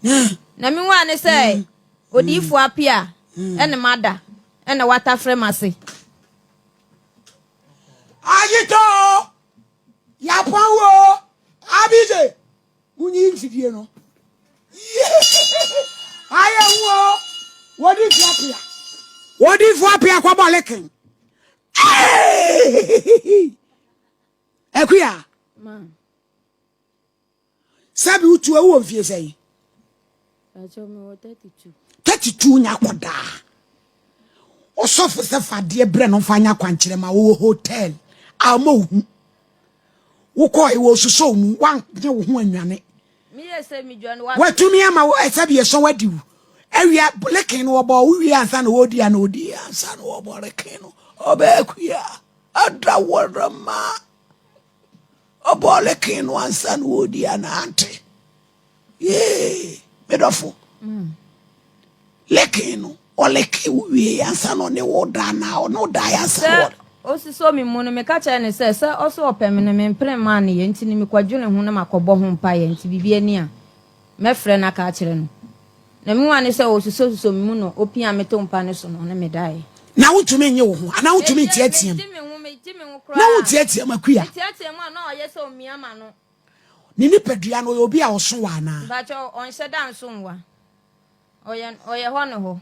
Na mehu a ne sɛ odiyifoɔ Apia ne mada na watafere m'ase. Ayitɔ o, yapɔn o, Abije, munyi mfidie no. Ayɛ hu o, wɔdi fo apia. Wɔdi fo apia kɔbɔ leken. Akuya. Sɛbi wotu awu wɔ mfie sɛn? 32 nya akɔdaa. Ɔsɔfo sɛ fadeɛ brɛ no mfa nya kwankyerɛ ma wowɔ hotel a ɔma wo hu. Wokɔɔ wɔ susɔ mu woanyɛ wo ho anwane. Watumi ama wo ɛsɛ bi ɛsɔ wadi wo. Awia leken no wɔbɔ wo wie ansa na wɔdi ana ɔdi ansa na wɔbɔ leken no. Ɔbɛkuya ada wɔrema. Ɔbɔɔ leken no ansa na ɔredi anante. Yee, me dɔfo. Leken no, ɔleke wo wie ansa na ɔne wo da anaa ɔne wo da ansa na Sɛ ɔsosɔ me mu no, meka kyerɛ no sɛ, sɛ ɔso ɔpɛ me no, mempene mmaa no yɛ, nti no mekɔdwene ho na makɔbɔ ho mpaeɛ, nti biribi ani a, mɛfrɛ no aka akyerɛ no. Na me wua ne sɛ ɔsusɔsusɔ me mu na ɔpia me to mpa no so na ɔne me daeɛ. Na wontumi nnye wo ho anaa wontumi nteateam? Megye me ho, megye me ho Na koraa. wonteateam, Akua? Meteatea mu a na ɔyɛ sɛ ɔmia m'ano. Ne nipadua no, ɔyɛ obi a ɔso wa anaa? Mpakyɛw, ɔnhyɛ da nso nwa. Ɔyɛ, ɔyɛ hɔ ne hɔ.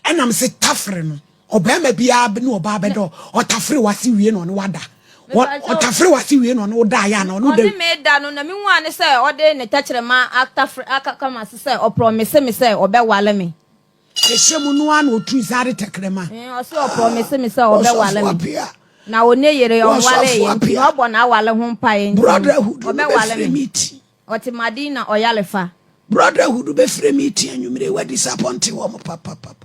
Ɛna mese tafere no, ɔbarima biara ne ɔbaa bɛda, ɔtafere w'ase wie na ɔne wada. Ɔtafere w'ase wie na ɔne wo daeɛ anaa ɔne wo da. Ɔne me da no, na mehu ara ne sɛ ɔde ne tɛkyerɛma atafere akaka m'ase sɛ ɔprɔmese me sɛ ɔbɛwale me. Ɛhyɛ mu no ara na ɔtui saa de tɛkrɛma. Ɔse ɔprɔmese me sɛ ɔbɛwale me. Na ɔne yere ɔnwaleeɛ nti na ɔbɔ n'awale ho mpaeɛ nti no ɔbɛwale me. Ɔte Madina ɔyarefa. Brotherhood bɛfrɛ meeting anwummere wa disappoint wɔn papapapa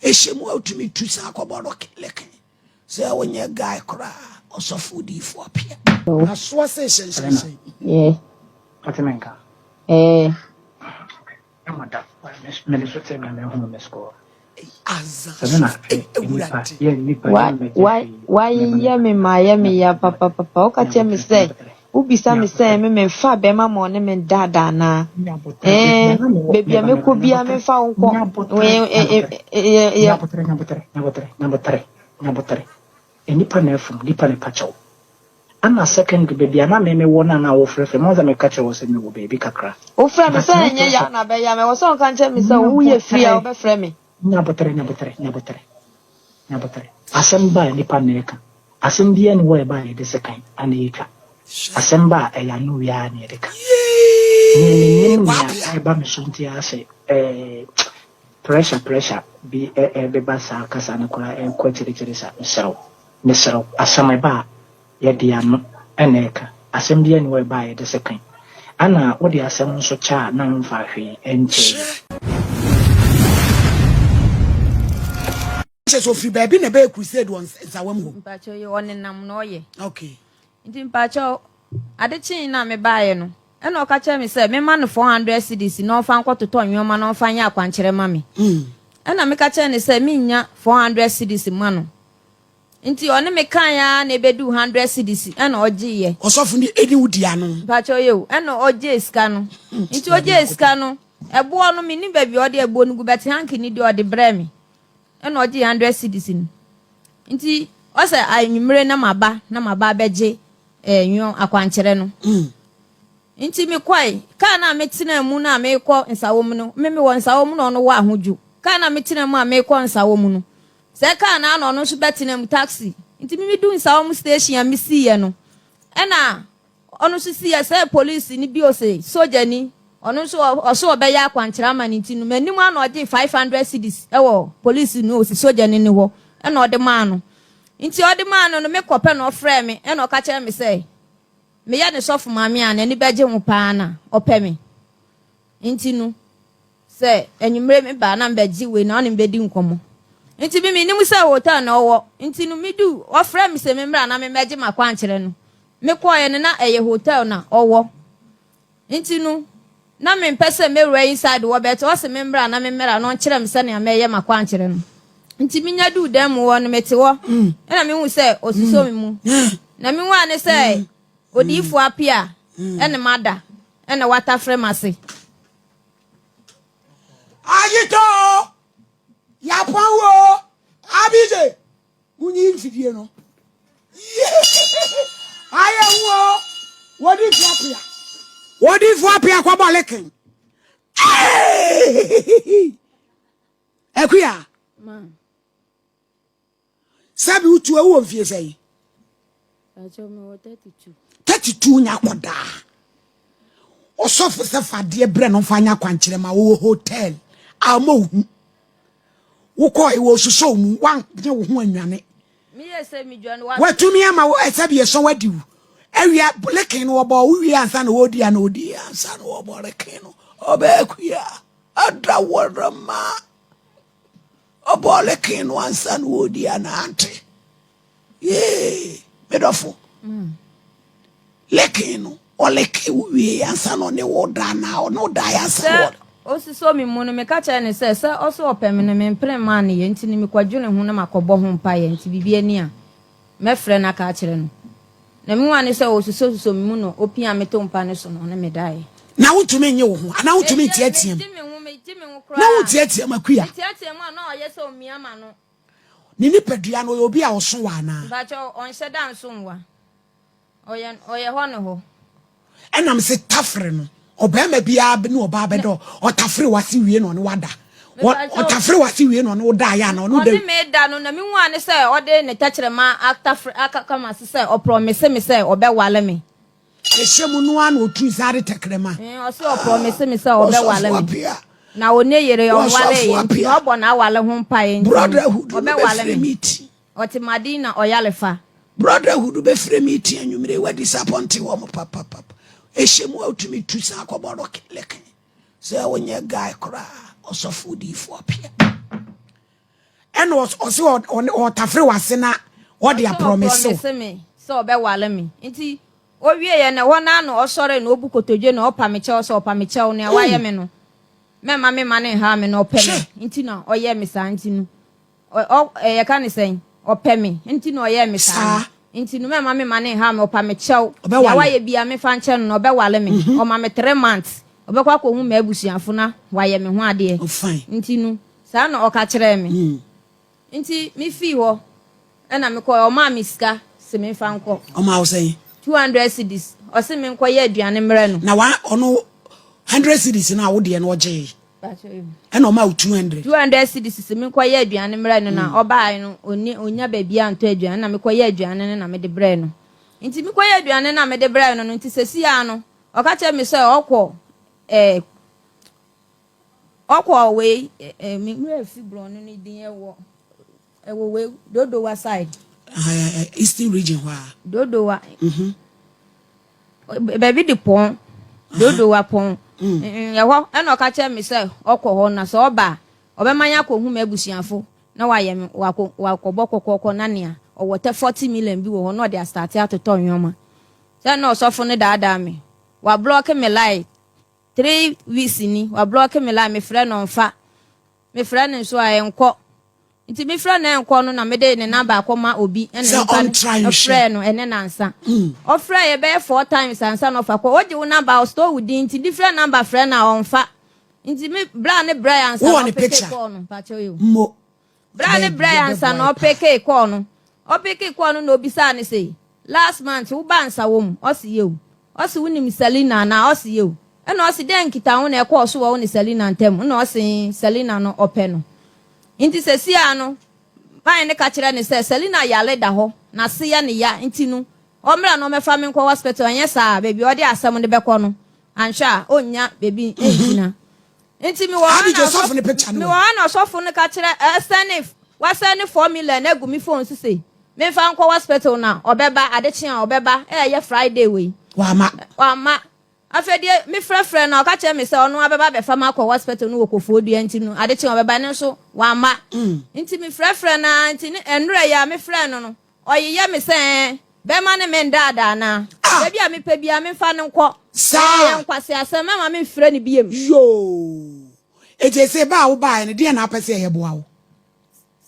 ɛhyɛ mu a wotumi tu san kɔbɔ leken sɛ wonyɛ guy koraa ɔsɔfo odiyifoɔ apia asoa sɛ hyɛnhyɛnhyɛn. Yeah. Ɔte me nka. Eh. Ɛma da mede so te na mehunu me score. Aza Sɛ na Awurade. Wa wa wayeyɛ me ma ayɛ me ya papapapa. Woka kyerɛ me sɛ wobisa me sɛ me memfa bɛrima ma ɔne me daadaa anaa? Ɛɛ baabi a mɛkɔ biara memfa wo nkɔ. Yɛ Nyabotere, nyabotere, nyabotere, nyabotere, nyabotere. Nipa na afum, nipa na ɛpa kyɛw. Ana secondary baabi a na me mewɔ no a na wofrɛfrɛ me, wɔn sɛ meka kyerɛ wo sɛ mewɔ baabi kakra. Wofrɛ me But sɛ ɛnyɛ mɛfrɛ ya so. na bɛya me. Ɛwɔ sɛ ɔka nkyerɛ me sɛ woyɛ free a Nyabotere, wobɛfrɛ me. nyabotere, nyabotere, nyabotere, nyabotere. Asɛm ba a nipa na ɛka. Asɛm biara ni hɔ a ɛba a yɛde sekan ana yɛtwa. Asɛm ba a ɛyɛ ano wie ara na yɛde ka. Nea Yee menim nea Kwapea. ɛba me so nti ara sɛ ɛɛ pressure pressure bi ɛbɛba saa kasa no koraa ɛkɔ akyirikyiri saa. Mesrɛ wo, mesrɛ wo, asɛm ɛba a yɛde ano ɛna ɛka. Asɛm biara ni hɔ a ɛba a yɛde sekan. Ana wode asɛm nso kyɛ a na womfa hwee ɛnkyɛ Hyɛ. Kyɛ sɛ ofiri baabi na ɛbɛyɛ crusade wɔ nsawam hɔ. Mpakyɛw yɛ ɔnenam na ɔyɛ. Okay. Nti mpakyɛw ade kyee na mebaeɛ no ɛna ɔka kyerɛ me sɛ mema no 400 cedis na ɔmfa nkɔtotɔ nneɛma na ɔmfa nyɛ akwankyerɛ ma me. Ɛna meka kyerɛ no sɛ mennya 400 cedis ma no. Nti ɔne me kae ara na ɛbɛduu 100 cedis ɛna ɔgyeeɛ. Ɔsɔfo no ɛni wo di ano. Mpakyɛw yɛ o, ɛna ɔgyee sika no. Nti ɔgyee sika no, ɛboɔ no mennim baabi a ɔde ɛboɔ no gu but hanky no deɛ ɔde brɛɛ me. Ɛna ɔgyee 100 cedis no. Nti ɔsɛ anwummere na maba na maba abɛgye eh, nwon akwankyerɛ no. Nti mekɔe. Kaa no a metenaa mu no a merekɔ Nsawam no, me mewɔ Nsawam na ɔno wɔ Ahodwo. Kaa no a metenaa mu a merekɔ Nsawam no, sɛ kaa no ara na ɔno nso bɛtenaa mu, taxi. Nti me meduu Nsawam station a mesiiɛ no, ɛna ɔno nso siiɛ sɛ polisini bi ose sogyani, ɔno nso ɔse ɔbɛyɛ akwankyerɛ ama no nti no, m'anim ara na ɔgyee 500 cedis wɔ polisi no ose sogyani no hɔ ɛna ɔde maa no. Nti ɔde maa no no, mekɔ pɛ na ɔfrɛɛ me ɛna ɔka kyerɛɛ me sɛ, Meyɛ ne sɔfo maame a, n'ani bɛgye ho paa na ɔpɛ me. Nti no, sɛ anwummere meba a na mebɛgye wei na ɔne me bɛdi nkɔmmɔ. Nti me mennim sɛ hotel na ɔwɔ. Nti no, medu, ɔfrɛɛ me sɛ memmra na memmɛgye m'akwankyerɛ no. Mekɔeɛ no, na ɛyɛ hotel na ɔwɔ. Nti no, na mempɛ sɛ mɛwura inside hɔ but ɔse memmra na memmra na ɔnkyerɛ me sɛnea mɛyɛ m'akwankyerɛ no. Nti menya duu dan mu hɔ no, mete hɔ ɛna mehu sɛ ɔsusɔ me mu. Na mehu a ne sɛ odiyifoɔ Apia ɛne mada ɛna watafrɛ m'ase. Wɔdie no. Ayɛ hu o. Wɔdi fo apea. Wɔdi fo apea kɔbɔ leken. Akuya. Sɛbi wotu awu wɔ mfie sɛn? 32 nya akɔdaa. Ɔsɔfo sɛ fa adeɛ brɛ no mfa nya akwankyerɛ ma wowɔ hotel a ɔma wo hu. Wokɔe wɔ susɔ mu woanyɛ wo ho anwane. Watumi ama wo ɛsɛ bi ɛsɔ wadi wo. Awia leken no wɔbɔ wo wie ansa na wɔdi ana ɔdi ansa na wɔbɔ leken no. Ɔbɛkuya ada wɔrema. Ɔbɔɔ leken no ansa na wɔredi anante. Yee, me dɔfo. Leken no, ɔleke wo wie ansa na ɔne wo da anaa ɔne wo da ansa na wɔda. Sɛ ɔsosɔ me mu no, meka kyerɛ no sɛ, sɛ ɔso ɔpɛ me no, mempene mmaa no yɛ, nti no mekɔdwene ho na makɔbɔ ho mpaeɛ, nti biribi ani a, mɛfrɛ no aka akyerɛ no. Na me wua ne sɛ ɔsusɔsusɔ me mu na ɔpia me to mpa no so na ɔne me daeɛ. Na wontumi nnye wo ho anaa wontumi nteateam? Megye me ho, megye me ho koraa. Na wonteateam, Akua? Meteateam a na ɔyɛ sɛ ɔmia m'ano. Ne nipadua no, ɔyɛ obi a ɔso wa anaa? Mpakyɛw, ɔnhyɛ da nso nwa. Ɔyɛ, ɔyɛ hɔ ne hɔ. Ɛna mese tafere no, ɔbarima biara ne ɔbaa bɛdɔ, ɔtafere w'ase wie na ɔne wada. Ɔtafere w'ase wie na ɔne wo daeɛ anaa ɔne wo da. Ɔne me da no, na mehu ara ne sɛ ɔde ne tɛkyerɛma atafere akaka m'ase sɛ ɔprɔmese me sɛ ɔbɛwale me. Ɛhyɛ mu no ara na ɔturu saa de tɛkrɛma. Ɔse ɔprɔmese me sɛ ɔbɛwale me. Na ɔne yere ɔnwaleeɛ nti na ɔbɔ n'awale ho mpaeɛ nti no ɔbɛwale me. Ɔte Madina ɔyarefa. Brotherhood bɛfrɛ meeting anwummere wa disappoint wɔn papapapa ɛhyɛ mu a wotumi tu san kɔbɔ rock leke sɛ wonyɛ guy koraa ɔsɔfo diifoɔ pia ɛna ɔse ɔtafere wase na ɔde aprɔmese me sɛ ɔbɛwale me nti owieɛ na ɛhɔ naa na ɔsɔre na ɔbu kotodwe na ɔpa me kyɛw sɛ ɔpa me kyɛw nea wayɛ me no mɛma me ma ne nhaa me na ɔpɛ me nti na ɔyɛ me saa nti no Ɔ, ɔ, yɛka no sɛn? Ɔpɛ me, nti na ɔyɛɛ me saa no. Nti no, mɛmma me mma no nhaw me. Ɔpa me kyɛw. Nea wayɛ biara, memfa nkyɛ no, na ɔbɛware me. Ɔma me 3 months. Ɔbɛkɔ akɔhu m'abusuafo na wayɛ me ho adeɛ. Nti no, saa na ɔka kyerɛɛ me. Nti mefii hɔ na mekɔe. Ɔmaa me sika se memfa nkɔ. Ɔmaa wo sɛn? 200 cedis. Ɔse menkɔyɛ aduane mmrɛ no. Na wa, ɔno, 100 cedis no a wo deɛ no ɔgyee? Ɛna ɔmaa wo 200. 200 cedis sɛ menkɔyɛ aduane mmrɛ no na ɔbaeɛ no ɔnni ɔnnya baabi a ntɔ aduane na mekɔyɛ aduane no na mede brɛɛ no. Nti mekɔyɛ aduane no a mede brɛɛ no no nti seesei ara no ɔka kyerɛɛ me sɛ ɔkɔ ɛɛ ɔkɔ wei ɛɛ me werɛ afi borɔno no din ɛwɔ ɛwɔ wei Dodowa side. Eastern region hɔ a. Dodowa. Baabi de pɔn, Dodowa pɔn. Ɛhɔ ɛna ɔka kyerɛ me sɛ ɔkɔ hɔ na sɛ ɔba a ɔbɛma yɛn akɔhu m'abusuafo na wayɛ me wakɔ wakɔbɔ kɔkɔɔkɔ na nea ɔwɔ tɛ 40 million bi wɔ hɔ na ɔde astate atotɔ nneɛma. Sɛ na ɔsɔfo no daadaa me. Wablɔke me line 3 weeks ni wablɔke me line mefrɛ no ɔmfa. Mefrɛ no nso a ɛnkɔ. Nti mefrɛ no ɛnkɔ no na mede ne number akɔma obi ɛna Sɛ nipa no ɔntra nhwɛ. ɔfrɛɛ no ɛnɛ nansa. Ɔfrɛɛ yɛ bɛyɛ four times ansa na ɔfa kɔ. Ogye wo number a ɔstore wo din nti different number frɛ no a ɔmfa. Nti me bra ne brɛ ansa Wowɔ na ne ɔpeke picture? call no. Mpakyɛw yi o. Mo. Bra ne brɛ ansa na ɔpeke call no. Ɔpeke call no na obisaa no se last month wo ba nsa wɔ mu? Ɔse yeo. Ɔse wonim Selina anaa? Ɔse yeo. Ɛna ɔse dɛn nkitaho na ɛkɔɔ so wɔ wo ne Selina ntam? Ɛna ɔse ee Selina no ɔpɛ no. Nti sesiaa no man no ka kyerɛ no sɛ Selina yare da hɔ, n'ase yɛ no ya nti no ɔmmra na ɔmmɛfa me nkɔ hospital anyɛ saa a baabi a ɔde asɛm no bɛkɔ no anhwɛ a ɔnnya baabi ngyina. Nti mewɔ hɔ Abi na Joseph ne picture no mewɔ wɔ. hɔ na ɔsɔfo no ka kyerɛ ɛsɛne wasɛne 4 million agu me phone so se memfa nkɔ hospital na ɔbɛba ade kye a ɔbɛba ɛyɛ Friday wei. Wama. Wama. Afei deɛ mefrɛfrɛ no a ɔka kyerɛ me sɛ ɔno abɛba abɛfa me akɔ hospital no wɔ Kofoɔdua nti no ade kye a ɔbɛba no nso wamma. Nti mefrɛfrɛ no ara nti ne ɛnora yi a mefrɛɛ no no ɔyeyɛ me sɛ ɛɛ bɛrima ne me ndaadaa anaa? Baabi a mepɛ biara memfa no nkɔ. Saa. Ɛyɛ nkwaseasɛm mɛma memfrɛ no biom. Yoo. Enti ese ba a wobaeɛ no deɛn na wopɛ sɛ yɛboa wo?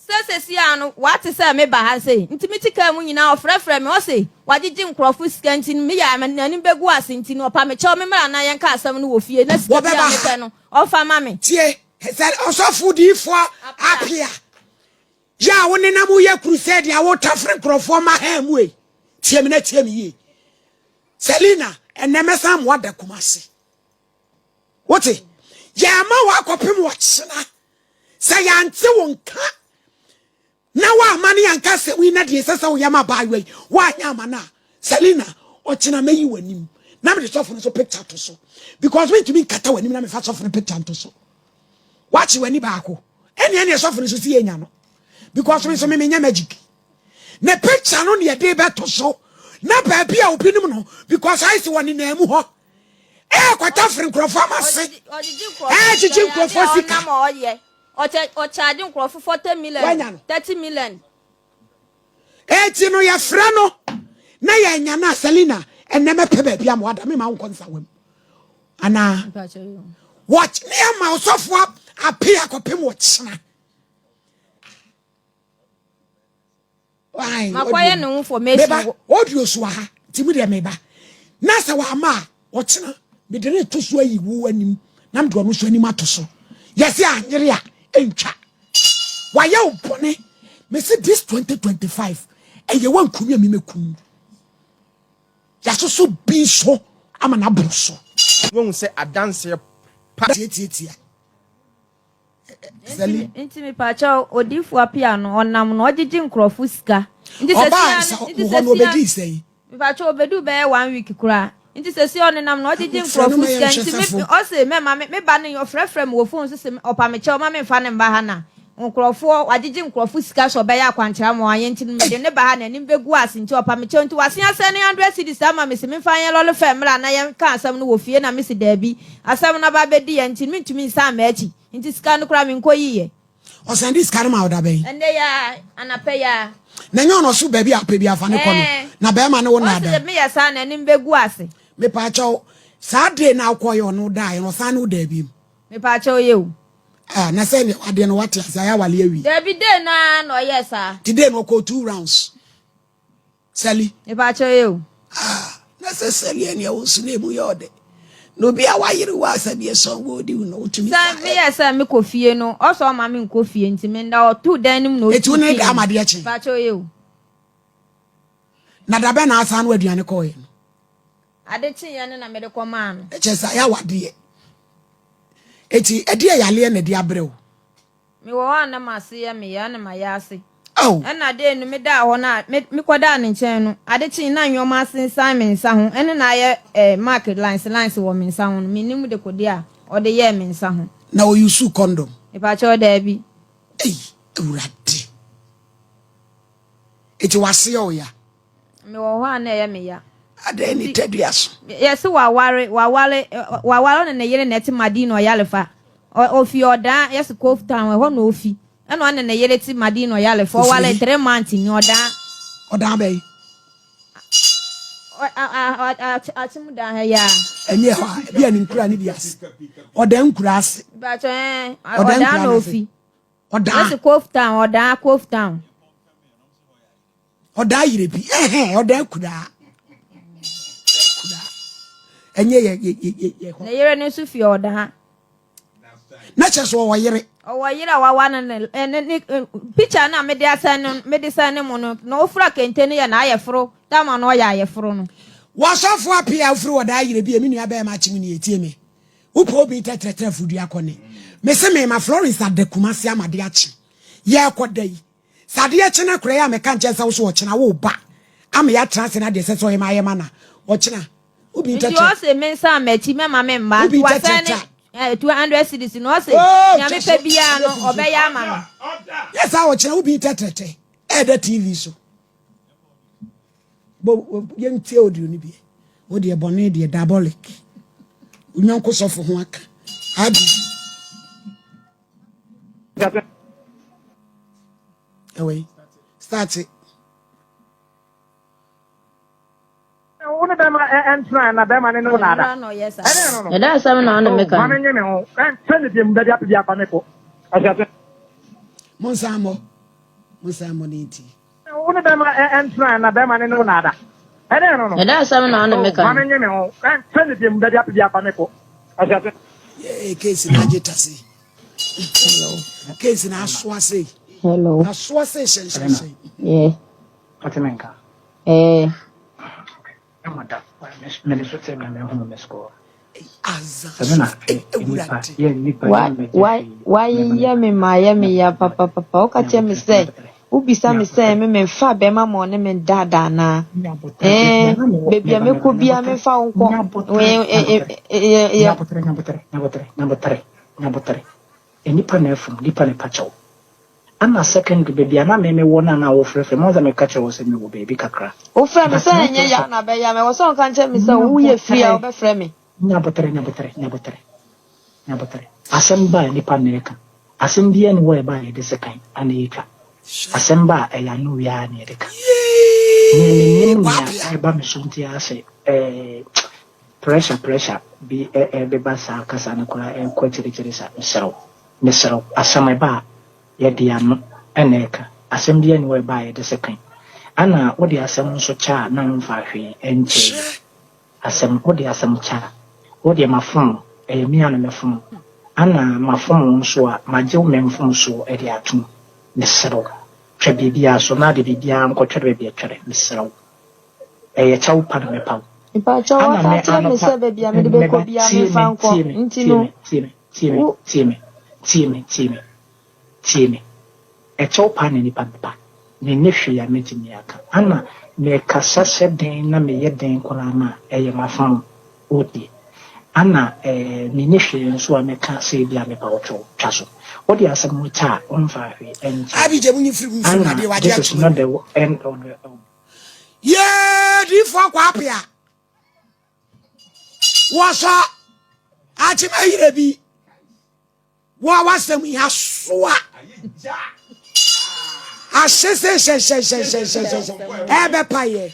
Sɛ seesei ara no, ɔate sɛ meba ha sei, nti mete kaa mu nyinaa ɔfrɛfrɛ me, ɔse wagyegye nkurɔfo sika nti no meyɛ a n'anim bɛgu ase nti no ɔpa me kyɛw memmra na yɛnka asɛm no wɔ fie na sika bi Wɔbɛba a ha. mepɛ no ɔmfa ma me. Tie, sɛ ɔsɔfo diyifoɔ Apea. Yɛ a wonenam woyɛ crusade a wotafere nkurɔfoɔ ma ha mu ei. Tie me na tie me yie. Selina, ɛnɛ mɛsan mo ada Kumasi. Wote? Yɛama woakɔpem ɔkyena. Sɛ yɛante wo nka na woama ne yɛnka asɛm yi na deɛ ɛsɛ sɛ woyɛ ma abaayewa yi woanyɛ ama no a, Selina, ɔkyena mɛyi w'anim na mede sɔfo no so picture to so because mentumi nkata w'anim na mefa sɔfo no picture nto so. Woakye w'ani baako. Ɛne ɛne sɔfo no so si yɛnya no because me nso me menyɛ magic. Ne picture no ne yɛde bɛto so na baabi a obi nim no because ayɛ sɛ wɔnenam mu hɔ ɛɛkɔtafere nkurɔfoɔ ama se ɛɛgyegye nkurɔfoɔ sika. Ɔkyagye nkurɔfoɔ 40 million, 30 million. Eti no yɛfrɛ no na yɛanya no a Selina ɛnɛ mɛpɛ baabi ama wada mema wonkɔ nsawam anaa wɔk ne ama ɔsɔfoɔ ape akɔpem wɔkyena Makɔyɛ ne ho formation. Meba audio so wɔ ha nti mu deɛ meba na sɛ wama a ɔkyena mede ne to so ayi wo anim na mede ɔno so anim ato so yɛse anyere a ɛntwa wayɛ wo bɔne mese this 2025 ɛyɛ wankumi a memɛkum yɛasoso bi so ama no aboro so. Woahu sɛ adanseɛ pa. Tiatiatia. Sɛli. Nti mepakyɛw odiyifo Appiah no ɔnam no ɔgyegye nkurɔfo sika. Nti sɛ Ɔbaa sa nti wo sɛ hɔ no sia ɔbɛdii sɛn? mepakyɛw obedu bɛyɛ one week koraa. Nti sɛ sia ɔnenam no ɔgyegye Frɛ no nkurɔfo ma sika yɛnhwɛ nti me sɛfo. ɔse mɛma me me ba no ɔfrɛfrɛ me wɔ phone so se ɔpa me kyɛw ma memfa no mba ha na nkurɔfoɔ wagyegye nkurɔfo sika sɛ ɔbɛyɛ akwankyerɛ ama wɔn ayɛ nti no mede ne ba ha n'anim bɛgu ase nti ɔpa me kyɛw nti wasen asɛn ne 100 cedis ama me se memfa nyɛ lɔre fare mmra na yɛnka asɛm no wɔ fie na mese daabi Asɛm no aba abɛdi yɛn nti mentumi nsan m'akyi nti sika no koraa menkɔyiiɛ. Ɔsan de sika no maa wo da bɛn? Ɛnnɛ yi ara, anapa yi ara. Na ɛnyɛ ɔno ɔso baabi a ɔpɛ biara fa no kɔ no, Ɛɛ. na bɛrima ne wo Ɔse nnaada. meyɛ saa a n'anim bɛgu ase. Mepaakyɛw, saa day no a wokɔeɛ ɔne wo daeɛ no ɔsan ne wo daa biom? Mepaakyɛw yɛ o. Ah, na sɛ adeɛ no wate ase ayɛ awale awie. Dabi, day no ara na ɔyɛɛ saa. Nti day no ɔkɔɔ two rounds. Sally. Mepakyɛw yɛ o. Ah, na sɛ Sally ɛne ɛwo nso na emu yɛ ɔdɛ. Na obi a wayere wo a sɛ deɛ sɔn wo odi wo no wotumi Sɛ sa. meyɛ sɛ mekɔ fie no, ɔsɛ ɔma me nkɔ fie nti menda ɔto dan no mu na Eti otu wo ne pii da ama me. adeɛ kye. Mepakyɛw yɛ o. Na da bɛn na asan no aduane kɔɔeɛ no? Ade kyeeɛ no na mede kɔmaa no. Ɛkyɛ sɛ ayɛ awadeɛ. Eti ɛdeɛ yaleɛ na ɛde abrɛ wo? Mewɔ hɔ a na m'ase yɛ me ya na mayɛ ase. Ao! Ɛnna dee no medaa hɔ no a me mekɔdaa ne nkyɛn no, ade kyee na nneɛma asensan me nsa ho, ɛne na ayɛ eh, mark lines lines wɔ me nsa ho no, mennim dekode a ɔde yɛɛ me nsa ho. Na ɔ use condom? Mepakyɛw, daabi. Ei, Awurade! Enti w'ase yɛ wo ya? Mewɔ hɔ a na ɛyɛ me ya. Adɛn ne tadua so? Yɛse waware, waware, waware ɔne ne yere na ɛte Madina Ɔyalefa. Ofi Ɔdaa, yɛse Cove Town, ɛhɔ na ofi. Ɛna ɔne ne yere te Madina Ɔyalefa. Ɔware 3 months ni Ɔdaa. Ɔdaa bɛn? Akyem dan ha yi ara. Ɛnyɛ hɔ a, ebi a ne nkura ne bi ase. Ɔdaa nkura ase. Mpakyɛ ɛɛ, Ɔdaa na ofi. Ɔdaa. Yɛse Cove Town, Ɔdaa, Cove Town. Ɔdaa yere bi ɛhɛn ɔdaa kuraa kuraa ɛnyɛ yɛ yɛ yɛ yɛ hɔ. Ne yere no nso fi ɔdaa. Na kyerɛ sɛ ɔwɔ yere. Ɔwɔ yere a wawa no ne ne ne picture no a mede asɛn no mede sɛn ne mu no na ofura kente no yɛ n'ayɛforo tama no ɔyɛ ayɛforo no. Wɔsɔfo apia ofiri ɔdaa yere bi emi nua bɛrima akyem ni etie me wopɛ obi tɛtrɛtrɛ fudua kɔ ne mese mema Florence ada Kumasi ama de akye yɛkɔ da yi Sɛ adeɛ kye na koraa yi a meka nkyɛn sɛ wo so ɔkyena wo ba ama yɛatena ase na deɛ ɛsɛ sɛ ɔyɛ ma ayɛ ma na ɔkyena wobi Nti ntɛkyɛ ɔse me nsan m'akyi mɛma me mma wobi nti wasɛn ntɛkyɛ ne eh, 200 cedis no ɔse oh nea kyɛ mepɛ so biara ɛyɛ no firi so ɔbɛyɛ ama me. yɛ saa ɔkyena wobi ntɛtrɛtɛ ɛɛda TV so bɔ yɛntie audio no bi wo deɛ bɔne deɛ diabolic onyɔnko sɔfo ho aka abi Ɛwɔ yi. Start. Wo ne bɛrima ɛntena na bɛrima ne ne wo naada. Ɛne no no. Ɛda asɛm na ɔne me ka. Maame nye me ho. Ɛnkyɛ ne deɛ mu bɛde ape bi afa me kɔ. Ɔhyɛ ase. Monsan mmɔ. Monsan mmɔ ne nti. Wo ne bɛrima ɛntena na bɛrima ne ne wo naada. Ɛne no no. Ɛda asɛm na ɔne me ka. Maame nye me ho. Ɛnkyɛ ne deɛ mu bɛde ape bi afa me kɔ. Ɔhyɛ ase. Yee case na agye tase. Case na asoa sei. Hello. Asoa sɛ hyɛnhyɛnhyɛn. Yeah. Ɔte me nka. Eh. Ɛma da. Mede so te na mehu me score. Aza. Sɛ na Ewurade. Wa wa wayeyɛ me ma ayɛ me ya papapapa. Woka kyerɛ me sɛ wobisa me sɛ me memfa bɛrima ma ɔne me daadaa anaa? Eh, baabi a mɛkɔ biara memfa wo nkɔ. Nyabotere, nyabotere, nyabotere, nyabotere, nyabotere. Nipa na afum, nipa na ɛpa Ana secondary baabi a na me mewɔ no a na wofrɛfrɛ me, wohu sɛ meka kyerɛ wo sɛ mewɔ baabi kakra. Wofrɛ me But sɛ na ɛnyɛ kyerɛ ya sɛ na bɛya me. Ɛwɔ sɛ ɔka nkyerɛ me sɛ woyɛ free a nyabotere, wobɛfrɛ me. nyabotere, nyabotere, nyabotere, nyabotere. Asɛm ba a nipa na ɛka. Asɛm biara ni hɔ a ɛba a yɛde sekan ana yɛtwa. Asɛm ba a ɛyɛ ano wie ara na yɛde ka. Nea Yee, menim nea Kwapea. ɛba me so nti ara sɛ ɛɛ pressure pressure bi ɛbɛba saa kasa no koraa ɛkɔ akyirikyiri sa mesrɛ wo mesrɛ wo asɛm ɛba a yɛde ano ɛna ɛka asɛm biara ni hɔ a ɛba a yɛde sekan ana wode asɛm nso kyɛ a na womfa hwee ɛnkyɛ yi Hyɛ. asɛm wode asɛm kyɛ a wodeɛ mafom wo ɛyɛ me a na mɛfom wo ana mafom wo nso a magye wo me mfomsoɔ ɛde atom mesrɛ wo twa biribiara so na de biribiara nkɔtwɛre baabi ɛtwɛre mesrɛ wo ɛyɛ kyɛw pa na mepa wo Mpakyɛ ana waka me akyerɛ me anɔpa sɛ baabi a mede bɛkɔ meba biara tie memfa me nkɔ tie me nti tie no me tie me tie me wo tie me tie me tie me tie me ɛkyɛw pa na nipa mepa menyɛ hwee a mɛtumi aka ana mekasa hyɛ den na meyɛ den koraa no a ɛyɛ mafom wotie ana ɛɛ menyɛ hwee nso a mɛka sɛ ebi a mepa wo twɛw twa so wode asɛm no kyɛ a womfa hwee ɛnkyɛ Abigya mu nyi firi mu mfiri mu ana adeɛ wagye this is ato not awie. the end of the Yee, diifoɔ Kwapea. Wɔsɔ akyema yerɛ bi. Wo a w'asɛm yi asoa. Ahye se hyɛhyɛhyɛhyɛhyɛhyɛ ɛbɛpa yɛ.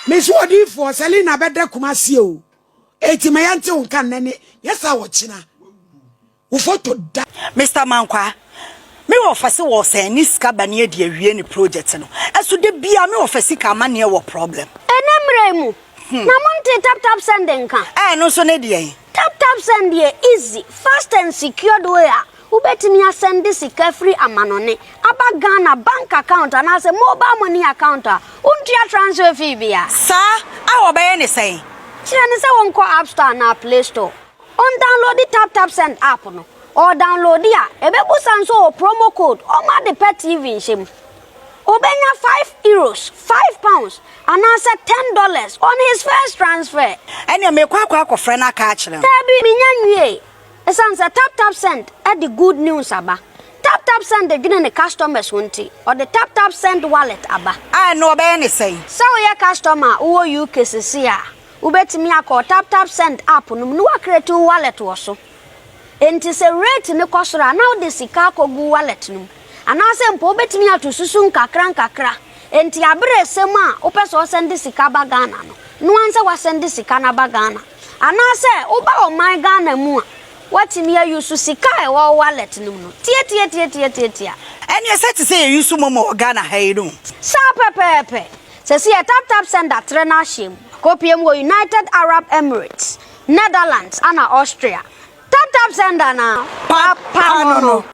Mesi odiifoɔ Selina bɛda Kumasi o. Eti ma yɛnte wo nka nnɛ ne yɛ saa wɔkyena. Wo foto da. Mister Mankwaa, me wɔfa se wɔɔsɛn ne sika ba ne adi awie ne project no, ɛso da biaa me wɔfa sika amaneɛ wɔ problem. Ɛnɛ mmerɛ yi mu, na montee tap tap send nka? Ɛɛ ɛno nso ne deɛn? Tap tap send yɛ easy, fast and secured way a wobɛtumi asɛnde sika firi amanɔne aba Ghana bank account anaasɛ mobile money account a wontua transfer fee biara. Saa? A wɔbɛyɛ ne sɛn? Kyerɛ no sɛ wɔnkɔ App Store anaa Play Store. Ɔndownloadi TapTapSend app no. Ɔdownloadi a, ɛbɛbusa nso ɔwɔ promo code ɔma ade pɛ TV nhyɛ mu. Ɔbɛnya €5, £5, anaasɛ $10 on his first transfer. Ɛneɛ meekɔ akɔ akɔfrɛ no aka akyerɛ no. Daabi, mennya nwiee. Ɛsiane sɛ TapTapSend de good news aba. TapTapSend dwene ne customers ho nti, ɔde TapTapSend Wallet aba. A ɛno ɔbɛyɛ ne sɛn? Sɛ woyɛ customer a wowɔ UK seesei a, Wobɛtumi akɔ TapTapSend app no mu na woacreate wo wallet wɔ so. Enti sɛ rate no kɔ soro a, na wode sika akɔgu wo wallet no mu. Anaasɛ mpo wobɛtumi ato susu nkakrankakra. Enti aberɛ ɛsɛ mu a wopɛ sɛ wɔsɛnde sika ba Ghana no, noa ara sɛ woasɛnde sika no aba Ghana. Anaasɛ woba ɔman Ghana mu a, woatumi a use sika a ɛwɔ wo wallet no mu no. Tiatiatiatiatiatia. Ɛneɛ sɛ te sɛ yɛ use momo wɔ Ghana ha yi no. Saa pɛpɛɛpɛ. Sɛsi yɛ Tap Tap Sender trɛ n'ahyeɛ mu kɔpie mu wɔ United Arab Emirates, Netherlands ana Austria. Tap Tap Sender na papa no no.